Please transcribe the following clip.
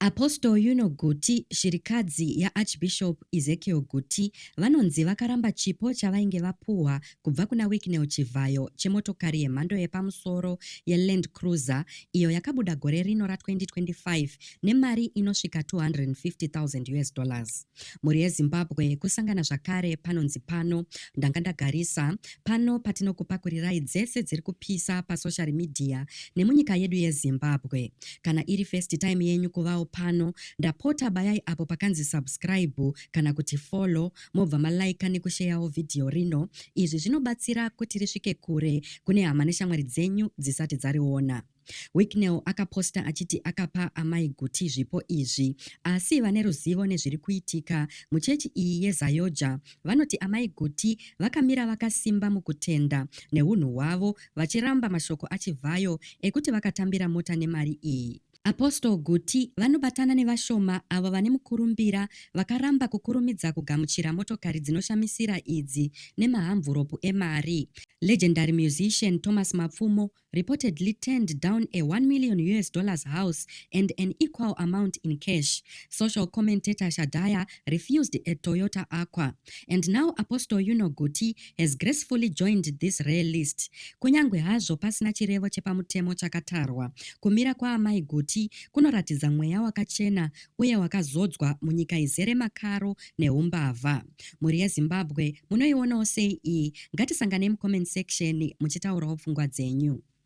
Apostle Yuno Guti, shirikadzi yaArchbishop Ezekiel Guti, vanonzi vakaramba chipo chavainge vapuhwa kubva kuna Wicknell Chivhayo chemotokari yemhando yepamusoro yeLand Cruiser iyo yakabuda gore rino ra2025 nemari inosvika 250,000 US dollars. Mhuri yeZimbabwe kusangana zvakare panonzi pano ndanga ndagarisa pano patinokupakurirai dzese dziri kupisa pasocial media nemunyika yedu yeZimbabwe. Kana iri first time yenyu kuvawo pano, ndapota bayai apo pakanzi subscribe kana kuti follow mobva malaika nekusheyawo vhidhiyo rino. Izvi zvinobatsira kuti risvike kure kune hama neshamwari dzenyu dzisati dzariona. Wicknell akaposta achiti akapa Amai Guti zvipo izvi asi vane ruzivo nezviri kuitika muchechi iyi yeZayoja vanoti Amai Guti vakamira vakasimba mukutenda nehunhu hwavo vachiramba mashoko aChivhayo ekuti vakatambira mota nemari iyi. Apostle Guti vanobatana nevashoma avo vane mukurumbira vakaramba kukurumidza kugamuchira motokari dzinoshamisira idzi nemahamvuropu emari. Legendary musician Thomas Mapfumo reportedly turned down a 1 million US dollars house and an equal amount in cash. Social commentator Shadaya refused a Toyota Aqua. And now Apostle Yuno Guti has gracefully joined this rare list. Kunyangwe hazvo pasina chirevo chepamutemo chakatarwa, kumira kwaAmai Guti kunoratidza mweya wakachena uye wakazodzwa munyika izere makaro neumbavha. Mhuri yeZimbabwe munoionawo sei iyi? Ngatisanganei mucomment section muchitaurawo pfungwa dzenyu.